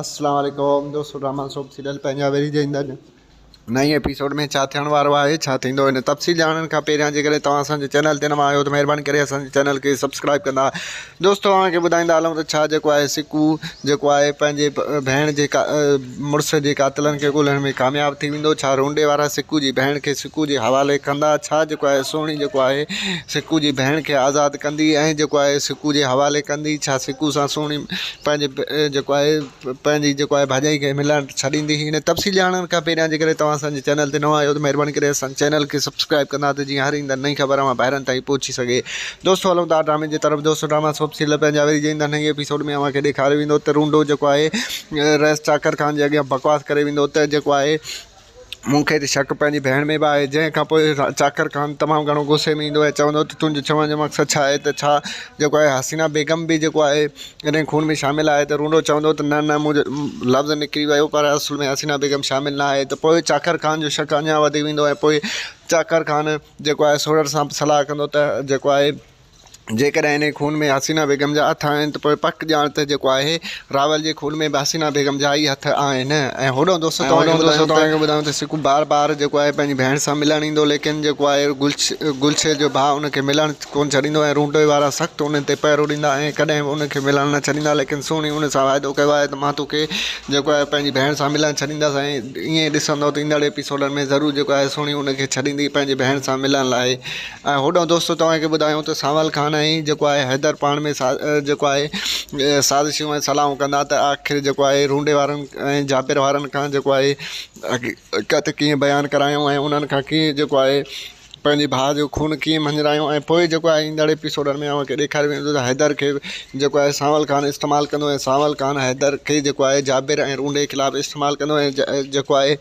السلام عليڪم دوستو ڊراما سوپ سيريل پنهنجا وري جي ايندڙ نئين ايپيسوڊ ۾ ڇا ٿيڻ وارو آهي ڇا ٿيندو ان تفصيل ڄاڻڻ کان پهريان جيڪڏهن توهان اسان جي چينل تي نوان آهيو ته مهرباني ڪري اسان جي چينل کي سبسڪرائب ڪندا دوستو اوهان کي ٻڌائيندا هلون ته ڇا جيڪو آهي سڪو جيڪو آهي پنهنجي ڀيڻ جي مڙس جي قاتلن کي ڳولڻ ۾ ڪامياب ٿي ويندو ڇا رونڊي وارا سڪو جي ڀيڻ کي سڪو جي حوالي ڪندا ڇا جيڪو آهي سهڻي جيڪو آهي سڪو جي ڀيڻ کي آزاد ڪندي ۽ جيڪو آهي سڪو جي حوالي ڪندي ڇا سڪو سان سهڻي پنهنجي جيڪو آهي پنهنجي جيڪو آهي ڀاڄائي کي ملڻ ڇڏيندي هن تفصيل ڄاڻڻ کان پهريان جيڪڏهن توهان اسان جي چينل تي نوان آهيو ته مهرباني ڪري اسان چينل کي سبسڪرائب ڪندا ته جيئن هر ايندڙ نئين خبر اوهان ڀائرن تائين پهچي سگهي دوستو هلون ٿا ڊرامي جي طرف دوستو ڊراما سوپ سيريل پنهنجا وري جي ايندڙ نئين ايپيسوڊ ۾ اوهان کي ڏيکاريو ويندو ته رونڊو جيڪو آهي رئيس چاڪر خان جي اڳيان بڪواس ڪري ويندو ته جيڪو آهي مون کي ته شڪ پنهنجي ڀيڻ ۾ به آهي جنهن کان پوء چاڪر خان تمام گهڻو غصي ۾ ايندو ۽ چوندو ته تنهنجو چوڻ جو مقصد ڇا آهي ته ڇا جيڪو آهي حسينه بيگم به جيڪو آهي ان خون ۾ شامل آهي ته رونڊو چوندو ته نه نه منهنجو لفظ نڪري ويو پر اصل ۾ حسينه بيگم شامل نه آهي ته پوء چاڪر خان جو شڪ اڃا وڌي ويندو ۽ پوء چاڪر خان جيڪو آهي سوڙر سان صلاح ڪندو ته جيڪو آهي جيڪڏهن انهي خون ۾ حسينه بيگم جا هٿ آهن ته پوء پڪ ڄاڻ ته جيڪو آهي راول جي خون ۾ به حسينه بيگم جا ئي هٿ آهن ۽ هوڏانهن دوستو توهان کي ٻڌايون ته سڪو بار بار جيڪو آهي پنهنجي ڀيڻ سان ملڻ ايندو ليڪن جيڪو آهي گلشير جو ڀاء ان کي ملڻ ڪونه ڇڏيندو ۽ رونڊي وارا سخت ان تي پهرو ڏيندا ۽ ڪڏهن به ان کي ملڻ نه ڇڏيندا ليڪن سهڻي ان سان واعدو ڪيو آهي ته مان توکي جيڪو آهي پنهنجي ڀيڻ سان ملڻ ڇڏيندس ۽ ائين ڏسندو ته ايندڙ ايپيسوڊن ۾ ضرور جيڪو آهي سهڻي ان کي ڇڏيندي پنهنجي ڀيڻ سان ملڻ لاء ۽ هوڏانهن دوستو توهان کي ٻڌايون ته سانول خان ۽ جيڪو آهي حيدر پاڻ ۾ جيڪو آهي سازشون ۽ صلاحون ڪندا ته آخر جيڪو آهي رونڊي وارن ۽ جابر وارن کان جيڪو آهي حقيقت ڪيئن بيان ڪرايون ۽ انهن کان ڪيئن جيڪو آهي پنهنجي ڀاء جو خون ڪيئن مڃرايون ۽ پوء جيڪو آهي ايندڙ ايپيسوڊن ۾ اوهان کي ڏيکاريو ويندو ته حيدر کي جيڪو آهي سانول خان استعمال ڪندو ۽ سانول خان حيدر کي جيڪو آهي جابر ۽ رونڊي خلاف استعمال ڪندو ۽ جيڪو آهي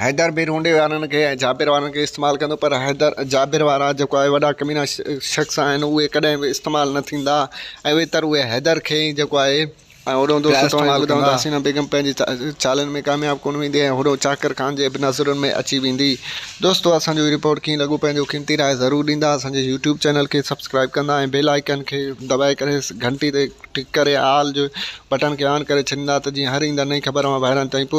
حيدر به رونڊي وارن کي ۽ جابر وارن کي استعمال ڪندو پر حيدر جابر وارا جيڪو آهي وڏا ڪمينا شخص آهن اهي ڪڏهن به استعمال نه ٿيندا ۽ ويتر اهي حيدر کي ئي جيڪو آهي ۽ هوڏو دوستو توهان کي ٻڌايون ته حسينه بيگم پنهنجي چالن ۾ ڪامياب ڪونه ويندي ۽ هوڏو چاڪر خان جي به نظرن ۾ اچي ويندي دوستو اسان جو هي رپورٽ ڪيئن لڳو پنهنجو قيمتي راء ضرور ڏيندا اسان جي يوٽيوب چينل کي سبسڪرائب ڪندا ۽ بيل آئيڪن کي دٻائي ڪري گهنٽي تي ٽڪ ڪري آل جو بٽڻ کي آن ڪري ڇڏيندا ته جيئن هر ايندڙ نئين خبر اوهان ڀائرن تائين پهچي.